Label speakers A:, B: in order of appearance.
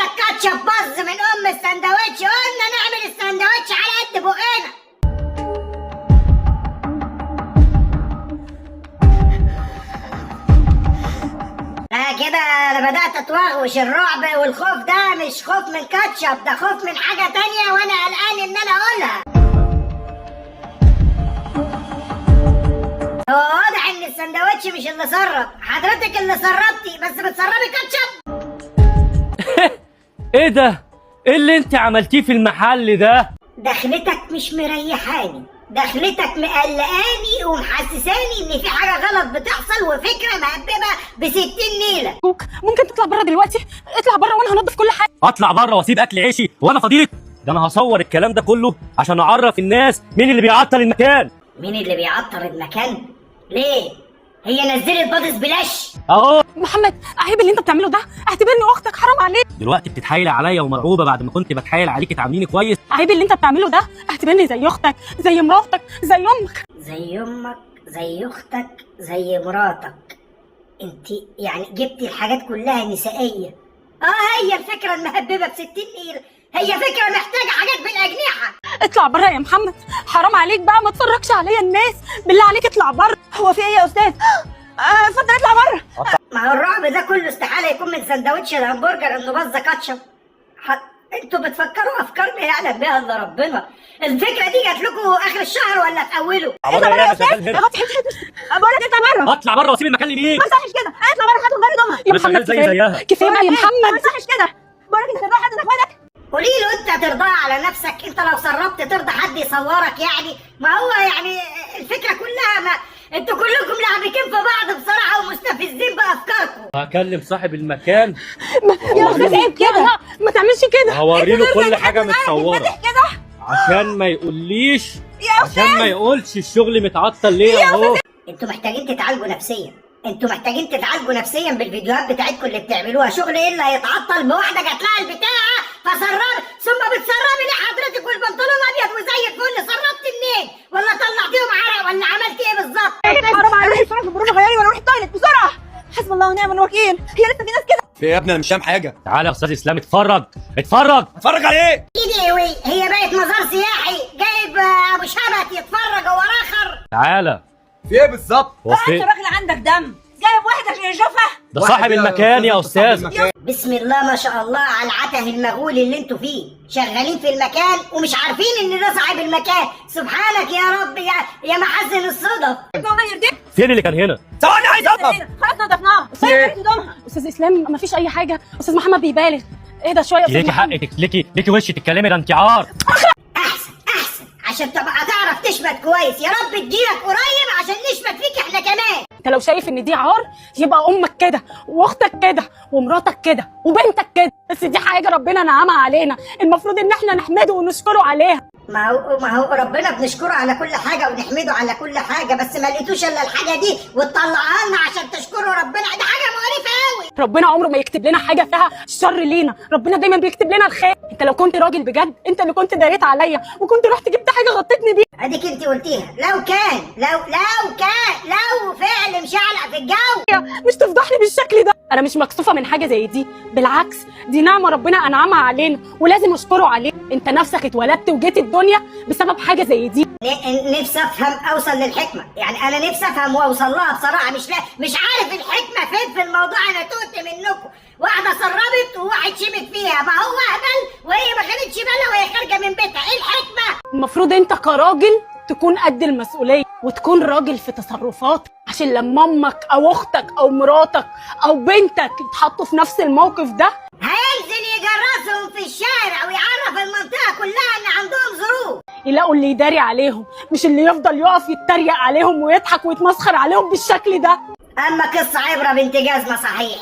A: لك كاتشب باظ من ام السندوتش، قلنا نعمل السندوتش على قد بقنا. لا كده انا بدأت اتوغوش. الرعب والخوف ده مش خوف من كاتشب، ده خوف من حاجة تانية وانا قلقان ان انا اقولها. هو واضح ان السندوتش مش اللي سرب، حضرتك اللي سربتي، بس بتسربي كاتشب.
B: ايه ده؟ ايه اللي انت عملتيه في المحل ده؟
A: دخلتك مش مريحاني، دخلتك مقلقاني ومحسساني ان في حاجة غلط بتحصل وفكرة مهببة بستين نيلة.
C: ممكن تطلع بره دلوقتي؟ اطلع بره وانا هنضف كل حاجة.
B: اطلع بره واسيب اكل عيشي وانا فضيلك؟ ده انا هصور الكلام ده كله عشان اعرف الناس مين اللي بيعطل المكان.
A: مين اللي بيعطر المكان؟ ليه؟ هي نزلت body splash؟
B: اهو
C: محمد عيب اللي انت بتعمله ده، اعتبرني اختك، حرام عليك.
B: دلوقتي بتتحايل عليا ومرعوبه بعد ما كنت بتحايل عليك تعامليني كويس.
C: عيب اللي انت بتعمله ده، اعتبرني زي اختك، زي مراتك، زي امك.
A: زي امك، زي اختك، زي مراتك. انت يعني جبتي الحاجات كلها نسائية. هي الفكرة المهببة بستين نيلة، هي فكرة محتاجة حاجات بالاجنحة.
C: اطلع بره يا محمد، حرام عليك بقى، ما تفرجش عليا الناس، بالله عليك اطلع بره. هو في ايه يا استاذ؟ اتفضل اطلع بره.
A: ما هو الرعب ده كله استحالة يكون من سندوتش الهمبرجر انه باظ كاتشب. انتوا بتفكروا افكار ما يعلم بها الا ربنا. الفكرة دي جات لكم اخر الشهر ولا في اوله؟
C: اطلع بره يا استاذ. غطي بقول لك اطلع بره.
B: اطلع بره واسيب المكان لمين؟
C: ما تصحش كده، اطلع بره، هات غير هدومها يا
B: أنا شغال
C: محمد.
B: زي
C: كفاية
B: زيها.
C: كفاية بقى يا محمد، ما تصحش كده، بقول لك انت ترضى حد من اخواتك؟
A: قولي له انت ترضاها على نفسك؟ انت لو سربت ترضى حد يصورك يعني؟ ما هو يعني الفكرة كلها، ما انتوا كلكم لعبكين في بعض بصراحة ومستفزين بافكاركم.
B: هكلم صاحب المكان
C: يا استاذ عيب كده، ما تعملش كده.
B: وهوري له كل حاجة متصورة
C: كده
B: عشان ما يقوليش، عشان ما يقولش الشغل متعطل ليه. اهو
A: انتوا محتاجين تتعالجوا نفسيا، انتوا محتاجين تتعالجوا نفسيا بالفيديوهات بتاعتكم اللي بتعملوها. شغل ايه اللي هيتعطل بواحدة جات لها البتاعه فسرب، ثم بتسربي ليه حضرتك والبنطلون ابيض وزي الفل؟ سربت منين؟ ولا طلعتيهم عرق ولا عملت ايه بالظبط؟
C: حرام عليك. بسرعة في البروفه غيري ولا روحي ال toilet بسرعة. حسب الله ونعم الوكيل، هي لسه في ناس كده؟
D: في ايه يا ابني؟ انا مش فاهم حاجة.
B: تعالى يا استاذ اسلام اتفرج اتفرج.
D: اتفرج على ايه؟
A: ايدي هي بقت مزار سياحي، جايب ابو شبت يتفرج هو اخر.
B: تعالى.
D: في ايه بالظبط؟
B: هو في
E: انت راجل عندك دم، جايب واحد عشان يشوفها؟
B: ده صاحب المكان يا استاذ.
A: بسم الله ما شاء الله على العته المغولي اللي انتوا فيه، شغالين في المكان ومش عارفين ان ده صاحب المكان. سبحانك يا رب يا محسن الصدف.
E: الله يرضيك.
B: فين اللي كان هنا؟
D: ثواني عايز افهم.
E: خلاص نضفناها.
D: إيه؟
C: استاذ اسلام ما فيش اي حاجة، استاذ محمد بيبالغ، اهدى شوية يا استاذ
B: ليكي
C: محمد.
B: حق، ليكي وش تتكلمي، ده انت عار.
A: احسن احسن عشان تبقى تعرف تشمت كويس. يا رب تجيلك قريب عشان نشمت فيك احنا كمان.
C: انت لو شايف ان دي عار يبقى امك كده واختك كده ومراتك كده وبنتك كده، بس دي حاجة ربنا نعمها علينا، المفروض ان احنا نحمده ونشكره عليها.
A: ما هو ربنا بنشكره على كل حاجة ونحمده على كل حاجة، بس ما لقيتوش الا الحاجة دي وتطلعها لنا عشان تشكروا ربنا؟ ده حاجة مقرفة قوي.
C: ربنا عمره ما يكتب لنا حاجة فيها شر لينا، ربنا دايما بيكتب لنا الخير. انت لو كنت راجل بجد انت اللي كنت داريت عليا وكنت رحت جبت حاجة غطيتني بيها.
A: اديك انت قلتيها، لو كان لو لو كان لو فعل مشعلق في الجو.
C: مش تفضحني بالشكل ده. انا مش مكسوفه من حاجة زي دي، بالعكس دي نعمه ربنا انعمها علينا ولازم اشكره عليها. انت نفسك اتولدت وجيت الدنيا بسبب حاجة زي دي.
A: نفسي افهم اوصل للحكمة، يعني انا نفسي افهم واوصل لها بصراحة. مش عارف الحكمة فين في الموضوع. انا تهت منكم، واحدة سربت وواحد شمت فيها، ما هو اهبل وهي ما خدتش بالها وهي خارجه من بيتها. ايه الحكمة؟
C: المفروض انت كراجل تكون قد المسؤولية وتكون راجل في تصرفاتك، عشان لما امك او اختك او مراتك او بنتك يتحطوا في نفس الموقف ده
A: هينزل يجرسهم في الشارع ويعرف المنطقة كلها ان عندهم ظروف.
C: يلاقوا اللي يداري عليهم، مش اللي يفضل يقف يتريق عليهم ويضحك ويتمسخر عليهم بالشكل ده.
A: اما قصة عبره بنت جزمه صحيح.